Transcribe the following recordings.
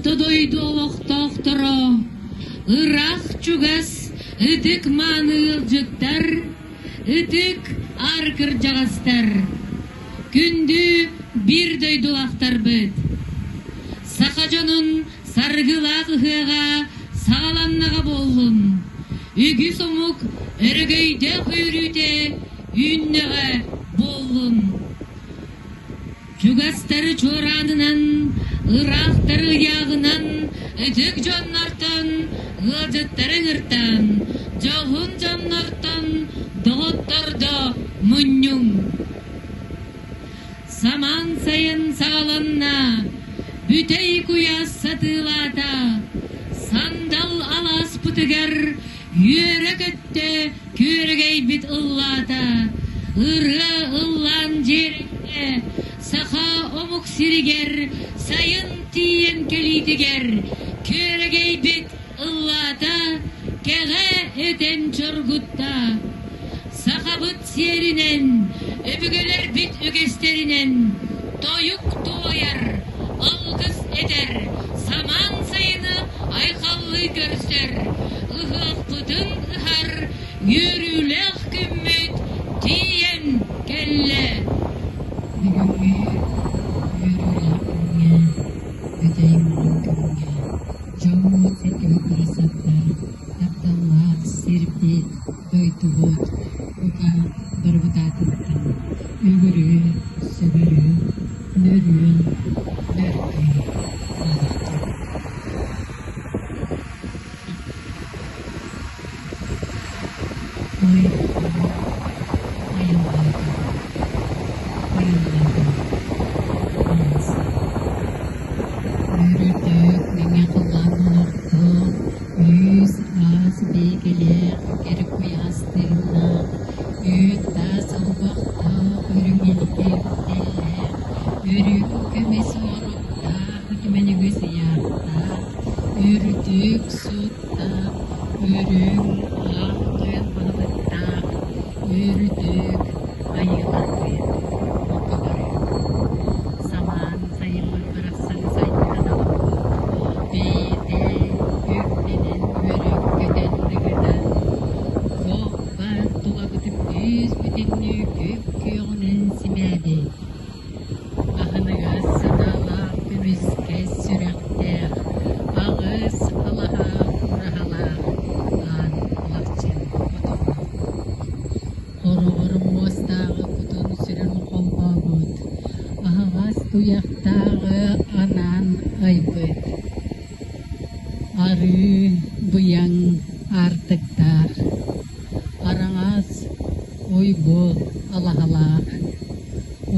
Орто дойду олохтоохторо, ыраах-чугас ытык-мааны ыалдьыттар, ытык аар кырдьаҕастар, күндү биир дойдулаахтарбыт! Саха дьонун саргылаах ыһыаҕа саҕаланнаҕа буоллун, үгүс омук өрөгөйдөөх үөрүүтэ үүннэҕэ буоллун! Чугастары чуораанынан, ыраахтары ыйааҕынан, ытык дьоннортон, ыалдьыттары ыҥыртаан, дьоһун дьоннортон доҕоттордо мунньуҥ. Самаан сайын саҕаланна, бүтэй куйаас сатыылаата, сандал алааспытыгар үөрэ-көттө күөрэгэйбит ыллаата, ырыа ыллаан дьиэрэйдэ, саха омук сиригэр сайын тиийэн кэлиитигэр күөрэгэйбит ыллаата, кэҕэ этэн чоргутта. Сахабыт сиэринэн, өбүгэлэрбит үгэстэринэн тойук туойар, алгыс этэр, самаан сайыны айхаллыы көрсөр, ыһыахпытын ыһар үөрүүлээх күммүт тиийэн кэллэ. Бүгүҥҥү үөрүүлээх күҥҥэ, бүтэй маҥан күҥҥэ дьоммут-сэргэбит барахсаттар тапталлаах сирбит, дойдубут бука барыбыт аатыттан үгүрү, сүгүрү, нөрүөн, нөргүй буолуохтун. Ойуун айыллаатым, ойуллаатым маҥан Үрдүк мэҥэ халлаан олохтоох, үүс-аас биэкэлээх, кэрэ куйаас тыыннаах, үүт-таас олбохтоох, үрүҥ илгэ үктэллээх, үрүҥ көмүс уоруктаах, үтүмэн үгүс ыйаахтаах, үрдүк суттаах, үрүҥ аах тойон баһылыктаах, үрдүк айыыларбыт бука бары Самаан сайыммыт барахсан сайдыһан аҕалбыт, бэйэтэ үрдэнэн үөрэн-көтөн дыгынан, туох баар тулабытын бүүс-бүтүннүү күп-күөҕүнэн симээбит, аһыныгас санаалаах көмүскэс сүрэхтээх, аҕыс алаһа ураһалаах аан Алахчын хотоҥҥо Хороҕор муостааҕы кутун-сүрүн холбообут, аһаҕас туйахтааҕы анаан айбыт, арыы быйаҥ аартыктаах, араҥас уйгу алаһалаах,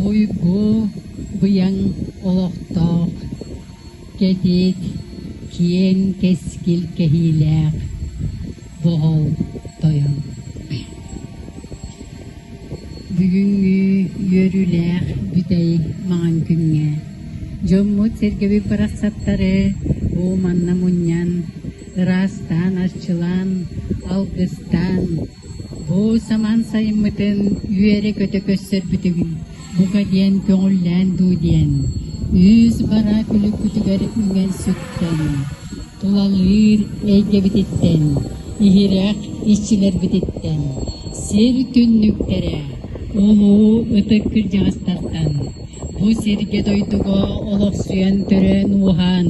уйгу быйаҥ олохтоох, кэтит киэҥ кэскил кэһиилээх Боҕол тойон Бүгүҥҥү үөрүүлээх бүтэй маҥан күҥҥэ дьоммут-сэргэбит барахсаттары уу манна мунньан, ыраастаан, арчылаан, алгыстаан, бу самаан сайыммытын үөрэ-көтө көрсөрбүтүн бука диэн көҥүллээн дуу диэн, үс бара күлүкпүтүгэр үҥэн-сүктэн, тулалыыр эйгэбититтэн, иһирэх иччилэрбититтэн, сир түннүктэрэ, улуу ытык кырдьаҕастартан, бу сиргэ-дойдуга олохсуйан төрөөн-ууһаан,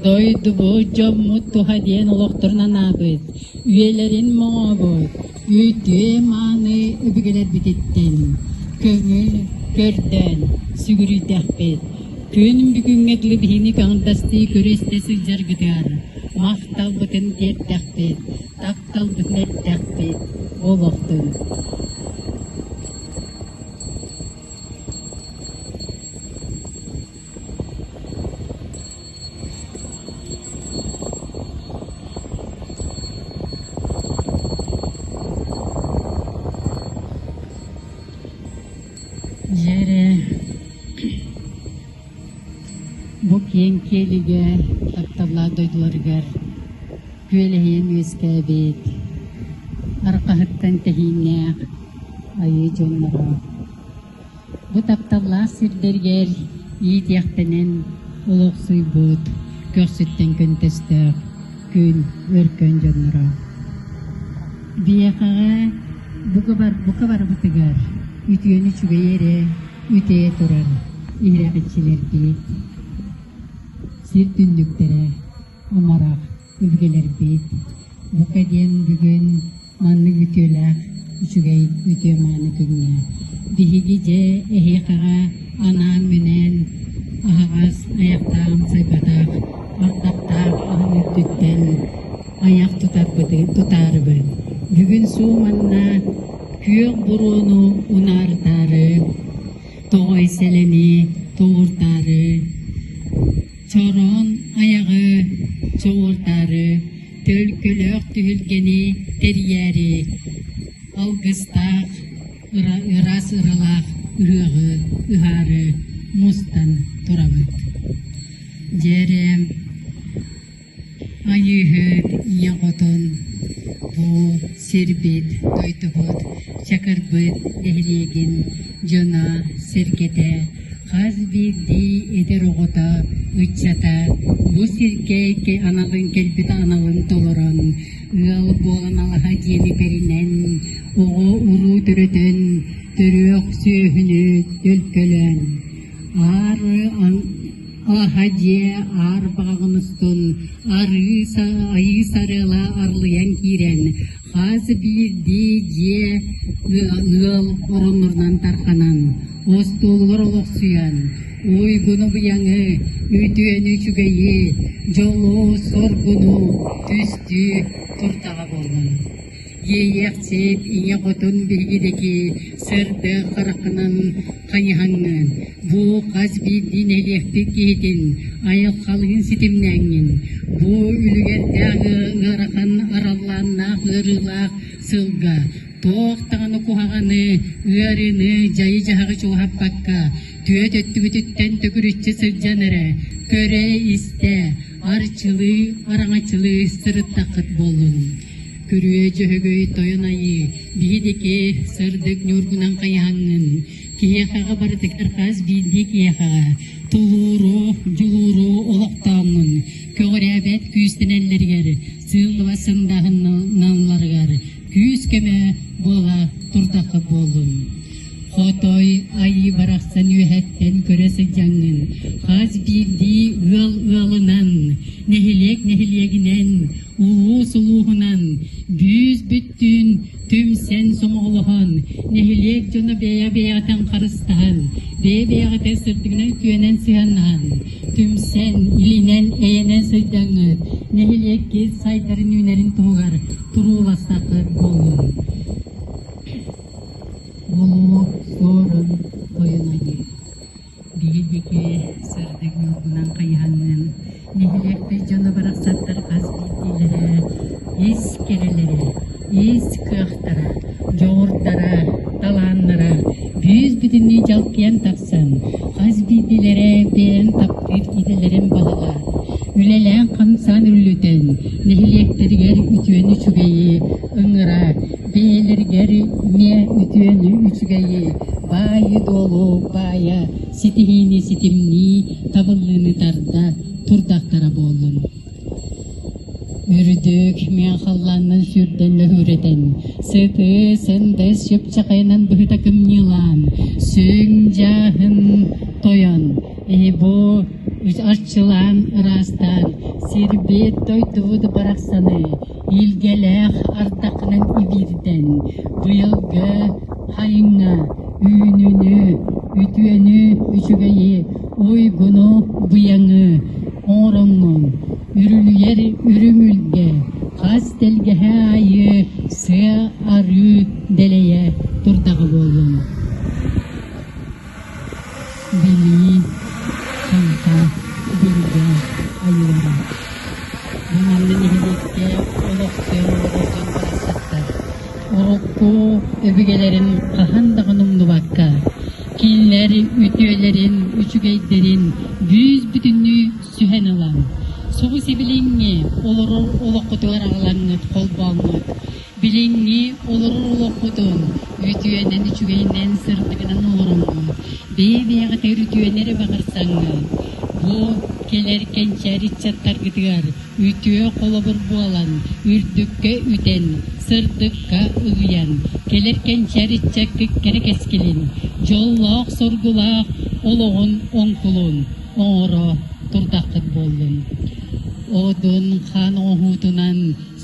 дойдубут, дьоммут туһа диэн олохторун анаабыт, үйэлэрин моҥообут, үтүө-мааны өбүгэлэрбититтэн көҥүл көрдөөн сүгүрүйдэхпит. Күн бүгүҥҥэ дылы биһини көҥүлдастыы көрө-истэ сылдьаргытыгар махталбытын тиэртэхпит, тапталбытын эттэхпит олохтун. Дьэ бу киэҥ киэлигэ тапталлаах дойдуларыгар күөлэһийэн үөскээбит арҕаһыттан тэһииннээх айыы дьонноро Бу тапталлаах сирдэригэр иитиэхтэнэн олохсуйбут. көхсүттэн көнтөстөөх күн өркөн дьонноро. Биһиэхэҕэ бука барыбытыгар үтүөнү үчүгэй эрэ үтэйэ турар иһирэҕиччилэрбит, сир түннүктэрэ амарах өбүгэлэрбит. Бука диэн бүгүн маннык үтүөлээх үчүгэй үтүө-мааны күҥҥэ биһиги дьэ эһиэхэҕэ анаан-минээн аһаҕас айахтаах амсайбатах ардахтаах аһын үрдүттэн айах тутарбыты тутаарыбыт. Бүгүн суу манна күөх буруону унаарытаары, тоҕой сэлэни тууртаары, чороон айаҕы чоҕуртаары, төлкөлөөх түһүлгэни тэрийээри алгыстаах, ыраас ыралаах ыһыаҕы ыһаары мустан турабыт. Дьэ Айыыһыт ийэ хотун бу сирбит, дойдубут, Чакырбыт нэһилиэгин дьоно, сэргэтэ, хас биирдии эдэр оҕото, ыччата бу сиргэ аналын кэлбит аналын толорон, ыал буолан алаһа дьиэни тэринэн, оҕо-уруу төрөтөн, төрүөх сүөһүнү төлкөлөөн, аар Алаһа дьиэ аар баҕаҕын устун арыы айыы сарыала арлыйан киирэн, хас биирдии дьиэ ыал ороннорунан тарханан, остуолугар олохсуйан, уйгуну-быйаҥы, үтүөнү-үчүгэйи, дьолу-соргуну түстүү турдаҕа буоллун. Иэйиэхсит ийэ хотун биһиги сырдык хараххынан хайыһаҥҥын, бу хас биирдии нэһилиэкпит киһитин айылҕалыын ситимнээҥҥин, бу үлүгэрдээх ыарахан араллааннаах ыарыылаах сылга туох даҕаны куһаҕаны, ыарыыны, дьайы-дьаһаҕы чугаһаппакка, түөрт өттүбүтүттэн төгүрүччү сылдьан эрэ, көрө-истэ, арчылыы, араҥаччылыы сырыттаххыт буоллун. Күрүө Дьөһөгөй тойон айыы, биһидики сырдык ньуургунан хайаһаҥҥын, киһиэхэҕэ барытыгар хас биирдии киһиэхэҕэ тулууру, дьулууру олохтооҥҥун, көҕүрээбэт күүстэнэллэригэр, сыыллыба сындааһынналларыгар күүс-көмө буола турдахха буоллун. Хотой айыы барахсан үөһэттэн көрө сылдьаҥҥын, хас биирдии ыал ыалынан, нэһилиэк нэһилиэгинэн, улуус улууһунан бүүс-бүттүүн түмсэн сомоҕолоһон, нэһилиэк дьоно бэйэ-бэйэҕитин харыстаһан, бэйэ-бэйэҕитин сырдыгынан үтүөнэн сыһыаннаһан, түмсэн, илинэн, эйэнэн сылдьаҥҥыт, нэһилиэккит сайдарын-үүнэрин туһугар турууластаххыт буоллун. Улуу Суорун Тойон Айыы Биһиги сырдык ньуургунан хайыһаҥҥын, нэһилиэкпит дьоно барахсаттар хас биирдиилэрэ ис кэрэлэрэ, ис кыахтара, дьоҕурдара, талааннара бүүс-бүтүннүү дьалкыйан тахсан, хас биирдиилэрэ бэйэлэрин таптыыр идэлэрин баһылаан, үлэлээн-хамсаан үрүлүтэн, нэһилиэктэригэр үтүөнү үчүгэйи ыҥыра, бэйэлэригэр эмиэ үтүөнү үчүгэйи, баайы-дуолу баайа, ситиһиини ситимнии, табыллыыны тарда турдахтара буоллун. Үрдүк миэн халлааннан сүүрдэн лөһүрэтэн, сытыы сындыс чыпчахайынан быһыта кымньыылаан, сүҥ дьааһын тойон, бу арчылаан ыраастаан, сирбит дойдубут барахсаны илгэлээх ардахынан ибиирдэн, быйылгы хайыҥҥа үүнүүнү, үтүөнү, үчүгэйи, уйгуну, быйаҥы оҥороҥҥун, үрүлүйэр үрүҥ үлгэ хас тэлгэһэ аайы сыа-арыы дэлэйэ турдаҕа буоллун. Билии, таҥха, билгэ айыылара. Бу манна нэһилиэккэ олохсуйан олорор дьон барахсаттар урукку өбүгэлэрин хаһан даҕаны умнубакка, кинилэр үтүөлэрин, үчүгэйдэрин бүүс-бүтүннүү сүһэн ылан, субу сибилиҥҥи олорор олоххутугар аҕалаҥҥыт, холбооҥҥут. Билиҥҥи олорор олоххутун үтүөнэн, үчүгэйинэн, сырдыгынан олороҥҥут, бэйэ-бэйэҕитигэр үтүөнү эрэ баҕарсаҥҥыт, бу кэлэр кэнчээри ыччаттаргытыгар үтүө холобур буолан, үрдүккэ үтэн, сырдыкка ыгыйан, кэлэр кэнчээри ыччаккыт кэрэ кэскилин, дьоллоох-соргулаах олоҕун оҥкулун оҥоро турдаххыт буоллун. Одун хаан оҥоһуутунан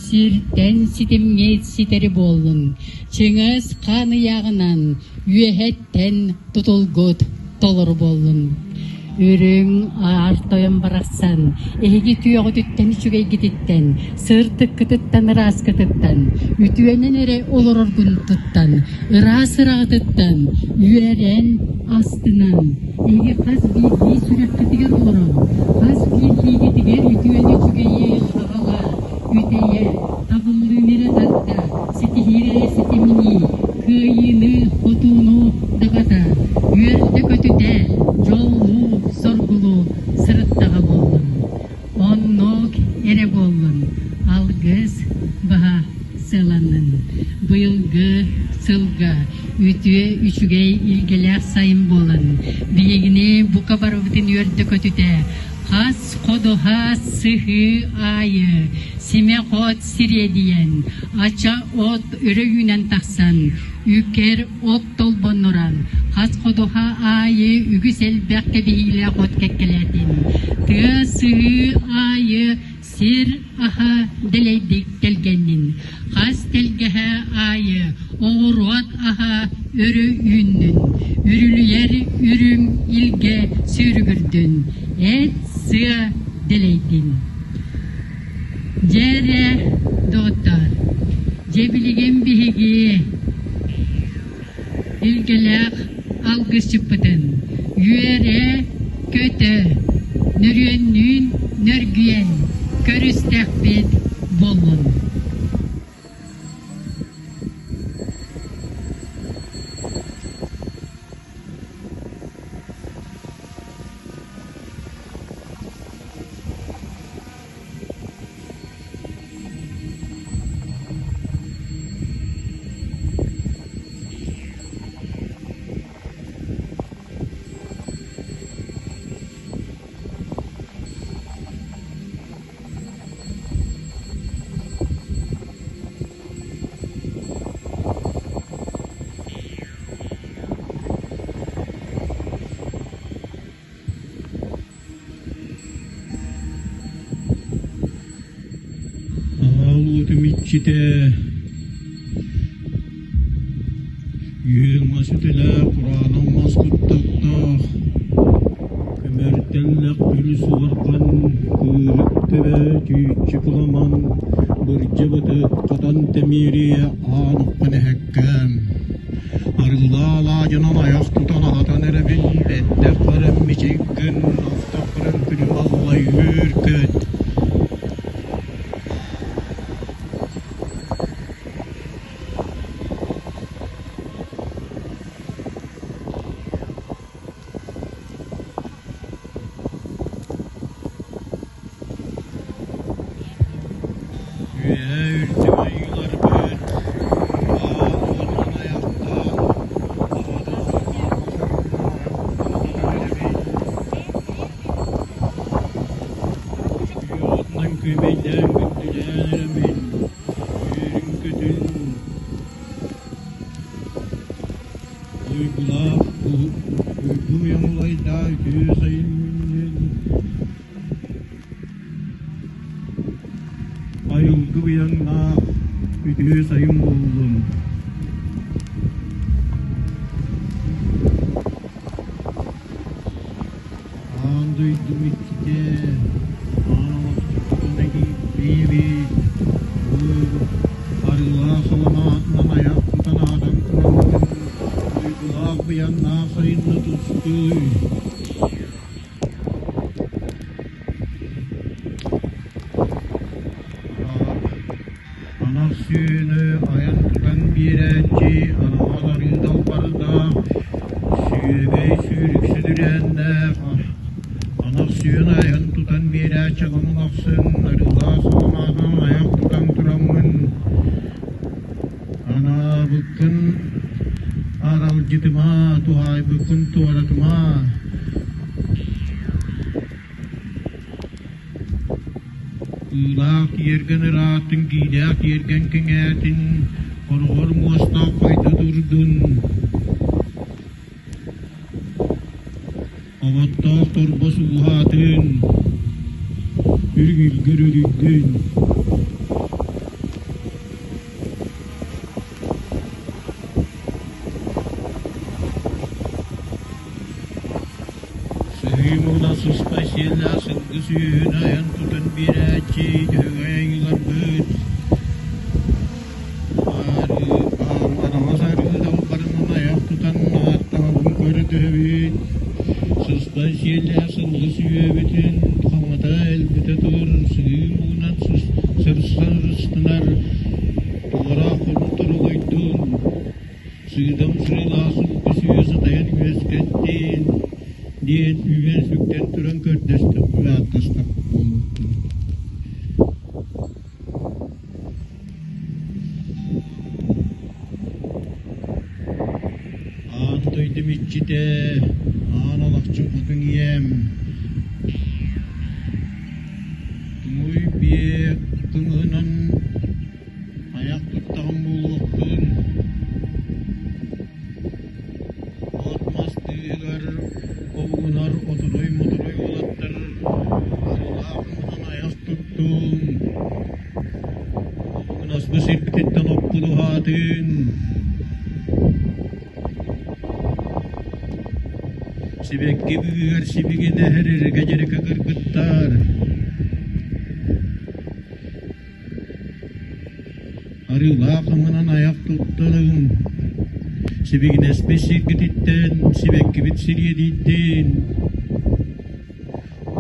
сиртэн ситимҥэ ситэри буоллун, Чыҥыс хаан ыйааҕынан үөһэттэн тутулгут толору буоллун. Үрүҥ аар тойон барахсан, эһиги үтүөҕүтүттэн үчүгэйгититтэн, сырдыккытыттан ырааскытыттан, үтүөнэн эрэ олороргун туттан, ыраас ыраҕытыттан үөрэн, астынан, эһиги хас биирдии сүрэххитигэр олорон, хас биирдиигитигэр үтүөнү үчүгэйи аҕала, үтэйэ, табыллыыны эрэ тарда, ситиһиини эрэ ситимнии, кыайыыны, хотууну дабата, үөрдэ-көтүтэ, дьоллуу-соргулуу сырыттаҕа буоллун. Оннук эрэ буоллун, алгыс баһа сыаланнын. Быйылгы сылга үтүө үчүгэй илгэлээх сайын буолан, биһигини бука барыбытын үөрдэ-көтүтэ, хас ходуһа сыһыы аайы симэх от сириэдийэн, ача от өрө үүнэн тахсан, үкэр от толбоннуран, хас ходуһа аайы үгүс элбэх кэбиһиилээх от кэккэлээтин, тыа сыһыы аайы сир аһа дэлэйдик тэлгэннин, хас тэлгэһэ аайы оҕуруот аһа өрө үүннүн, үрүлүйэр үрүҥ илгэ сүүрүгүрдүн, эт сыа дэлэйдин. Дьэ эрэ, доҕоттоор, дьэ билигин биһиги илгэлээх алгысчыппытын үөрэ-көтө, нөрүөннүүн нөргүйэн көрүстэхпит буоллун. Аал уотум иччитэ Үөл мас үтэлээх, кураанах мас куттахтаах, көмөртөллөх күлүс уорҕан, кыырык төбө, түүччү кыламан, бырдьа бытык, хатан тэмиэрийэ аан уххан эһэккээн Арыылаа алаадьынан айах тутан аһатан эрэбин, бэттэх баран мичик гын, алтах баран күлүм аллай үөр-көт. Үөһээ үрдүк айыыларбыт, аал уотунан айахтаан, аҕатын соргулаах эрэбит. Үө уотунан күөмэйдээн күндүлээн эрэбин, үөрүн-көтүн, уйгулаах уйгу уйаҥылайдаа үтүө сайын үүннүн. Айылгы быйаҥнаах үтүө сайын буоллун. Аан дойду иччитэ, аан олохсуппутун эбиит, арыылаах саламаатынан айах тутан аатан тураммын, уйгулаах быйаҥнаах сайынна тустуй. Анах сүөһүнү айан тутан биэрээччи анаҕас арыы далбардаах, сүөгэй сүүрүк сүдүрээннээх, анах сүөһүнү айан тутан биэрээччи аҕам ахсын арыылаах саламаатынан айах тутан тураммын. Аралдьытыма, туһаайбыккын туоратыма. Кыылаах тиэргэн ырааттын, киилээх тиэргэн кэҥээтин, хороҕор муостаах хайда турдун. Оботтоох торбос ууһаатын, үрүҥүлгэр үрүйдүн. Сыһыы муҥунан сыспай сиэллээх сылгы сүүһүн айан тутан биэрээччи төһөҕө айыларбыт Араҥас арыы далбарынан айах тутан ааттаһабын көрө түһэбит, сыспай сиэллээх сылгы сүөбүтүн хаҥата элбитэ тур, сыһыы муҥунан сырсан ырыстанар, туораах хонуу торолойдун, сыыдам сырыылаах сылгы сүө сатайан үөскэттин диэн үгэн-сүктэн туран көрдөстөхпүт ааттастахпыт буолуохтун. Аан дойдум иччитэ, аан алахчын хотун ийэм, туҥуй биэ кыҥыһынан айах туттаҕым буолуохтун, от-мас тыаһыгар обугунар оторой-моторой уолаттар арыылаах муҥунан айах туттум. Обугунаспыт сирбититтэн оппут уһаатын. Сибэкки быыһыгар сибигинэһэр эргэ-дьэрэкэ кыргыттар. Арыылаах ымынан айах туттарыҥ, сибигинэспит сиргититтэн сибэккибит сириэдийдин,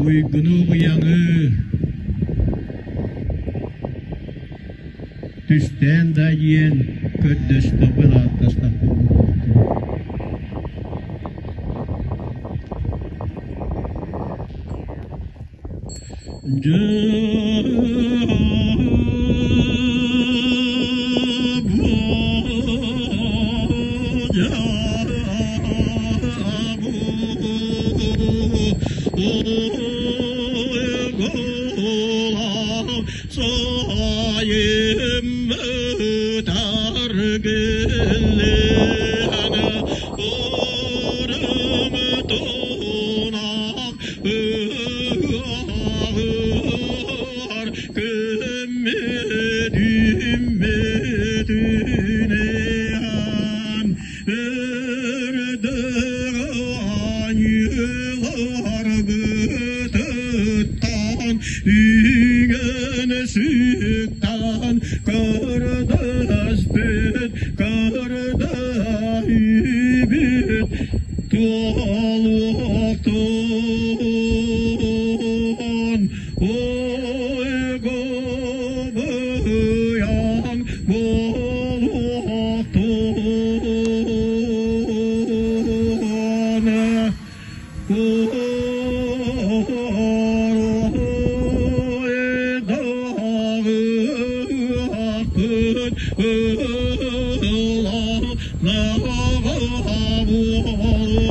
уйгуну быйаҥы түстээн да диэн көрдөстөхпүн ааттастахпын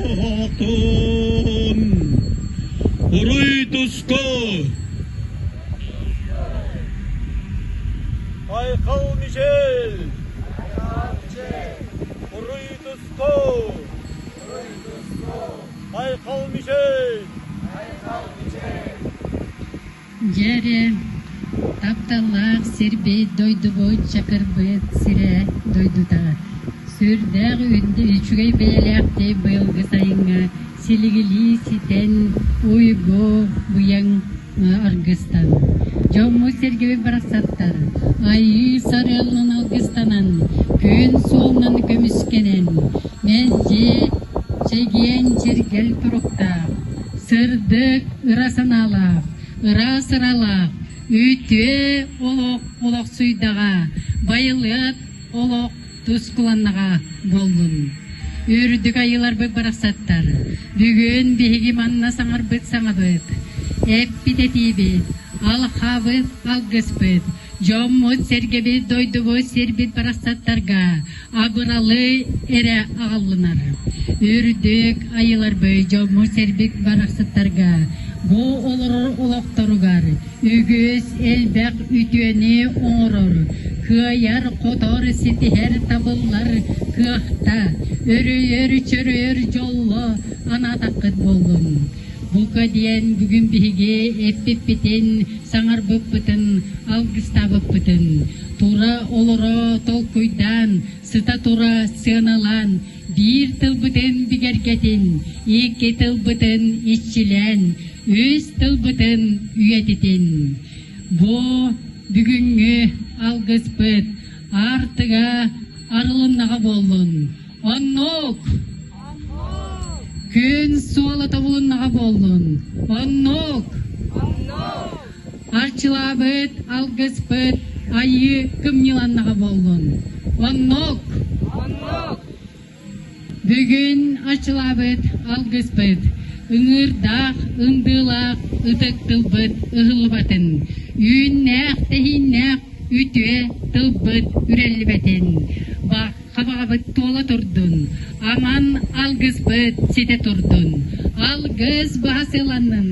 буолуохтун. Уруй туску! Айхал Мишель! Уруй туску! Айхал Мишель! Дьэ тапталлаах сирбит, дойдубут, чакырбыт сирэ дойдута. Сүрдээх үчүгэй бэйэлээхтик быйылгы сайыҥҥа силигилии ситэн, уйгу быйаҥ аргыстан. Дьоммут-сэргэбит барахсаттар айыы сарыалынан алгыстанан, күн суолунан көмүскэнэн, мэлдьи чэгиэн чиргэл туруктаах, сырдык ыра санаалаах, ыраас ыралаах, үтүө олох олохсуйдаҕа, байылыат олох тускуланнаҕа буоллун. Үрдүк айыыларбыт барахсаттар, бүгүн биһиги манна саҥарбыт саҥабыт, эппит этиибит, алхаабыт алгыспыт, Дьоммут-сэргэбит, дойдубут, сирбит барахсаттарга абыралы эрэ аҕаллынар. Үрдүк айыларбыт дьоммут-сэрбит барахсаттарга бу олорор олохторугар үгүс элбэх үтүөнү оҥорор, кыайар-хотор, ситиһэр табыллар кыахта, өрөйөр-чөрөйөр дьолло анаатаххыт буоллун. Бука диэн бүгүн биһиги эппиппитин, саҥарбыппытын, алгыстаабыппытын тура-олоро толкуйдаан, сыта-тура сыаналаан, биир тылбытын бигэргэтин, икки тылбытын иччилээн, үс тылбытын үйэтитин. Бу бүгүҥҥү алгыспыт аартыга арылыннаҕа буоллун. Оннук! Күн суола тобулуннаҕа буоллун. Оннук! Арчылаабыт, алгыспыт, айыы кымньыланнаҕа буоллун. Оннук! Бүгүн арчылаабыт, алгыспыт, ыҥыырдаах, ындыылаах ытык тылбыт ыһыллыбатын, үүннээх-тэһииннээх үтүө тылбыт үрэллибэтин, Хабаҕабыт туола турдун, аман алгыспыт ситэ турдун, алгыс баһа сыаланнын,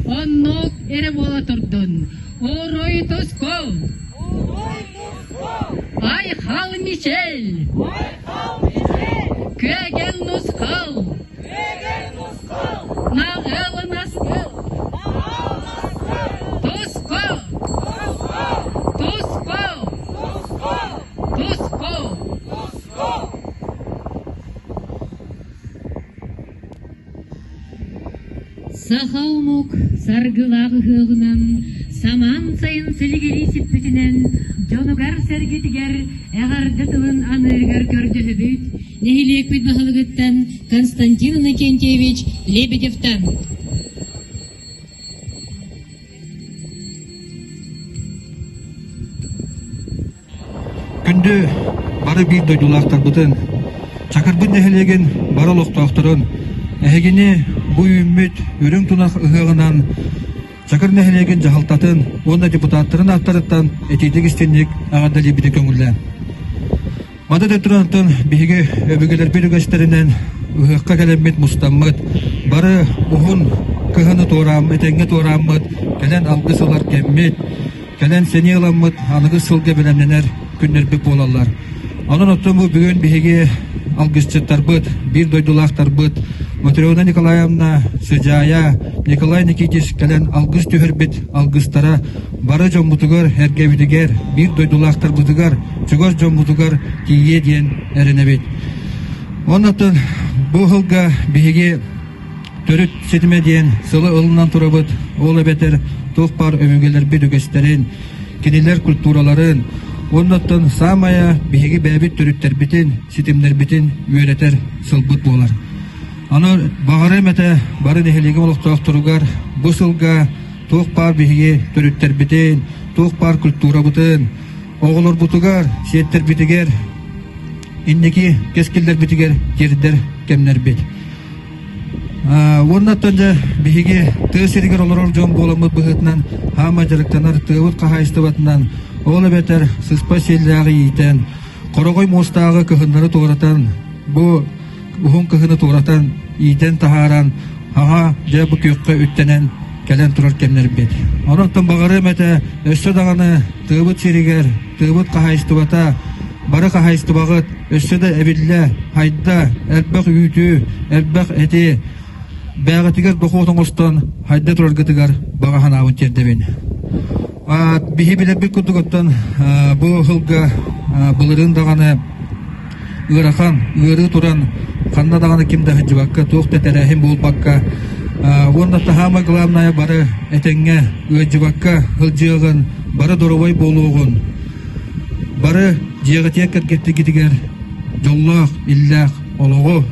оннук эрэ буола турдун. Уруй тускул! Айхал Мичел! Күөгэл нусхал! Наҕыл наскыл! Туску! Туску! Туску! Саха омук саргылаах ыһыаҕынан, самаан сайын силигилии сиппитинэн дьонугар-сэргэтигэр эҕэрдэ тылын аныырыгар көрдөһөбүт нэһилиэкпит баһылыгыттан Константин Иннокентьевич Лебедевтан. Күндү бары биир дойдулаахтарбытын, Чакырбыт нэһилиэгин бары олохтоохторун, эһигини бу үүммүт үрүҥ тунах ыһыаҕынан Чакыр нэһилиэгин дьаһалтатын уонна депутаттарын ааттарыттан итиитик истинник эҕэрдэлиибитин көҥүллээн. Маны да турантан биһиги өбүгэлэрбит үгэстэринэн ыһыахха кэлэммит мустаммыт, бары уһун кыһыны туорааммыт, этэҥҥэ туорааммыт, кэлэн алгыс ылар кэммит, кэлэн сэниэ ыламмыт аныгы сылга бэлэмнэнэр күннэрбит буолаллар. Онон оттон бу бүгүн биһиги алгысчыттарбыт, биир дойдулаахтарбыт Матрена Николаевна, Сыдьаайа, Николай Никитич кэлэн алгыс түһэрбит алгыстара бары дьоммутугар, эргэбитигэр, биир дойдулаахтарбытыгар, чугас дьоммутугар тиийиэ диэн эрэнэбит. Оннуттан бу сылга биһиги төрүт ситимэ диэн сылы ылынан турабыт. Ол эбэтэр туох баар өбүгэлэрбит үгэстэрин, кинилэр культураларын, оннуттан саамайа биһиги бэйэбит төрүттэрбитин, ситимнэрбитин үөрэтэр сылбыт буолар. Аны баҕарыам этэ бары нэһилиэгим олохтоохторугар бу сылга туох баар биһиги төрүттэрбитин, туох баар культурабытын, оҕолорбутугар, сиэттэрбитигэр, инники кэскиллэрбитигэр тиэрдэр кэмнэрбит. Уонна дьэ биһиги тыа сиригэр олорор дьон буоламмыт быһыытынан хаама дьарыктанар тыабыт хаһаайыстыбатынан, ол эбэтэр сыспай сиэллээҕи иитэн, хороҕой муостааҕы кыһыннары туоратан, бу уһун кыһыны туоратан, иитэн таһааран, хаҥа дьэ бу күөххэ үттэнэн кэлэн турар кэмнэрбит. Онон баҕарыам этэ өссө даҕаны тыабыт сиригэр, тыабыт хаһаайыстыбата, бары хаһаайыстыбаҕыт өссө да эбиллэ, хайда, элбэх үүтү, элбэх эти бэйэҕитигэр дохуот оҥостон хайда тураргытыгар баҕа санаабын тиэрдэбин. Биһи билэрбит курдук оттон бу сылга былырыын даҕаны ыарахан ыарыы туран ханна даҕаны ким да сылдьыбакка туох да тэрээһин буолбакка уонна таһаама главное бары этэҥҥэ ыалдьыбакка сылдьыаҕын бары доруобай буолуоҕун бары дьиэҕитигэр кэргэттигитигэр дьоллоох иллээх олоҕу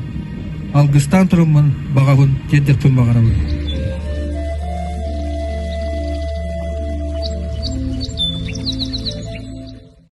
алгыстаан тураммын баҕабын тиэрдиэхпин баҕарабын.